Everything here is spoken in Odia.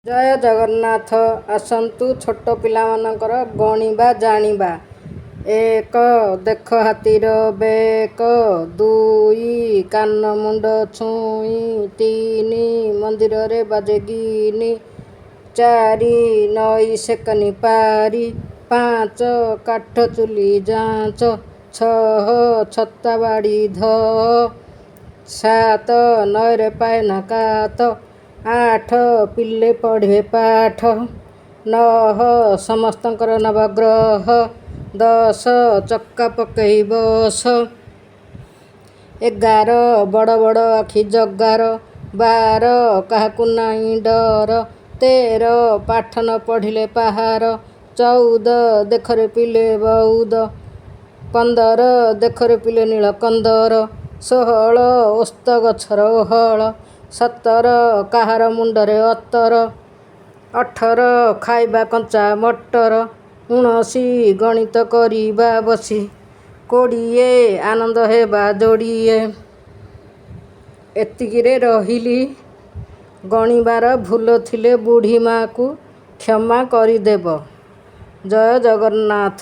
ଜୟ ଜଗନ୍ନାଥ। ଆସନ୍ତୁ ଛୋଟ ପିଲାମାନଙ୍କର ଗଣିବା ଜାଣିବା। 1, ଦେଖ ହାତୀର ବେକ। 2, କାନ ମୁଣ୍ଡ ଛୁଇଁ। 3, ମନ୍ଦିରରେ ବାଜେ ଗିନି। 4, ନଈ ସେକନି ପାରି। 5, କାଠ ଚୁଲି ଯାଞ୍ଚ। 6, ଛତା ବାଡ଼ି ଧ। 7, ନଈରେ ପାଏନା କାତ। 8, ପିଲେ ପଢ଼ିବେ ପାଠ। 9, ସମସ୍ତଙ୍କର ନବଗ୍ରହ। 10, ଚକା ପକେଇ ବସ। 11, ବଡ଼ ବଡ଼ ଆଖି ଜଗାର। 12, କାହାକୁ ନାଇଁ ଡର। 13, ପାଠ ନ ପଢ଼ିଲେ ପାହାର। 14, ଦେଖରେ ପିଲେ ବଉଦ। 15, ଦେଖରେ ପିଲେ ନୀଳକନ୍ଦର। 16, ଓସ୍ତ ଗଛର ଓହଳ। 17, କାହାର ମୁଣ୍ଡରେ ଅତର। 18, ଖାଇବା କଞ୍ଚା ମଟର। 19, ଗଣିତ କରିବା ବସି। 20, ଆନନ୍ଦ ହେବା ଯୋଡ଼ିଏ। ଏତିକିରେ ରହିଲି। ଗଣିବାର ଭୁଲ ଥିଲେ ବୁଢ଼ୀ ମାଆକୁ କ୍ଷମା କରିଦେବ। ଜୟ ଜଗନ୍ନାଥ।